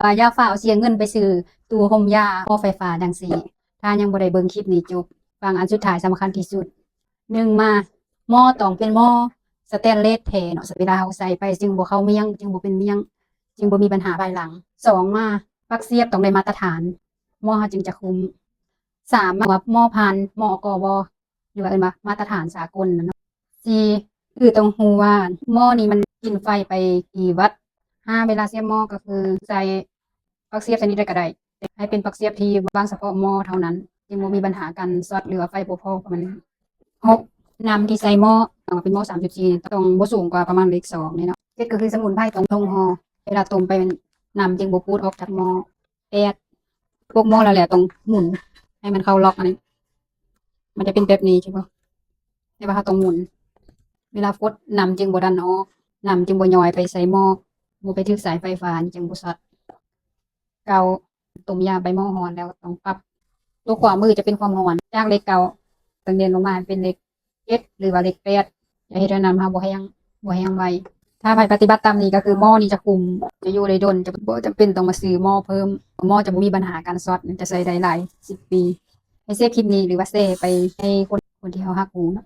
ວ່າຢ່າຟ້າວເສຍເງິນໄປຊື້ຕູ້ຫົ່ມຢາ ໝໍ້ໄຟຟ້າຈັ່ງຊີ້. ຖ້າຍັງບໍ່ໄດ້ເບິ່ງຄລິບນີ້ຈົບ, ຟັງອັນສຸດທ້າຍສຳຄັນທີ່ສຸດ. ໜຶ່ງມາ, ໝໍ້ຕ້ອງເປັນໝໍ້ສະແຕນເລດແທ້ເນາະ, ເວລາເຮົາໃສ່ໄປຈຶ່ງບໍ່ເຂົ້າໝຽງ, ຈຶ່ງບໍ່ເປັນໝຽງ, ຈຶ່ງບໍ່ມີບັນຫາພາຍຫຼັງ. ສອງມາ, ປັກສຽບຕ້ອງໄດ້ມາດຕະຖານ, ໝໍ້ເຮົາຈຶ່ງຈະຄຸ້ມ. ສາມມາ, ວ່າໝໍ້ຜ່ານ ມກວ ຫຼືວ່າເອີ້ນວ່າມາດຕະຖານສາກົນນະເນາະ. ສີ່ ຄືຕ້ອງຮູ້ວ່າໝໍ້ນີ້ມັນກິນໄຟໄປກີ່ວັດ. ຫ້າ ເວລາສຽບໝໍ້ກໍຄືໃສ່ປັກສຽບຊະນິດໃດກໍໄດ້, ແຕ່ໃຫ້ເປັນປັກສຽບທີ່ວາງສະເພາະໝໍ້ເທົ່ານັ້ນ, ຈຶ່ງບໍ່ມີບັນຫາການຊັອດ ຫຼືວ່າໄຟບໍ່ພໍປະມານນີ້. ຫົກ ນ້ຳທີ່ໃສ່ໝໍ້ ຕ້ອງເປັນໝໍ້ສາມຈຸດສີ່ ຕ້ອງບໍ່ສູງກວ່າປະມານເລກສອງນີ້ເນາະ. ເຈັດ ກໍຄືສະໝຸນໄພຕ້ອງລົງຫໍ່, ເວລາຕົ້ມໄປນ້ຳຈຶ່ງບໍ່ປູດອອກຈາກໝໍ້. ແປດ ປົກໝໍ້ແລ້ວ ແລ້ວຕ້ອງໝູນໃຫ້ມັນເຂົ້າລັອກອັນນີ້, ມັນຈະເປັນແບບນີ້ ເຫັນບໍ່? ແຕ່ວ່າເຮົາຕ້ອງໝູນ, ເວລາຟົດນ້ຳຈຶ່ງບໍ່ດັນອອກ, ນ້ຳຈຶ່ງບໍ່ຍ້ອຍໄປໃສ່ໝໍ້, ບໍ່ໄປຖືກສາຍໄຟຟ້າ, ຈຶ່ງບໍ່ຊັອດ. ເກົ້າ ຕົ້ມຢາໃບໝໍ້ຮ້ອນແລ້ວຕ້ອງປັບ, ຕົວຂວາມືຈະເປັນຄວາມຮ້ອນ ຈາກເລກເກົ້າ ຕ້ອງເໜັນລົງມາໃຫ້ເປັນເລກ ເຈັດ ຫຼືວ່າເລກແປດ ຈະເຮັດໃຫ້ນ້ຳເຮົາບໍ່ແຫ້ງ ບໍ່ແຫ້ງໄວ. ຖ້າໃຜປະຕິບັດຕາມນີ້ກໍຄືໝໍ້ນີ້ຈະຄຸມ ຈະຢູ່ໄດ້ດົນ, ຈະບໍ່ຈຳເປັນຕ້ອງມາຊື້ໝໍ້ເພີ່ມ, ໝໍ້ຈະບໍ່ມີບັນຫາການຊັອດ, ຈະໃຊ້ໄດ້ຫຼາຍສິບປີ. ໃຫ້ເຊບຄລິບນີ້ ຫຼືວ່າແຊໄປໃຫ້ຄົນ ຄົນທີ່ເຮົາຮັກຮູ້ເນາະ.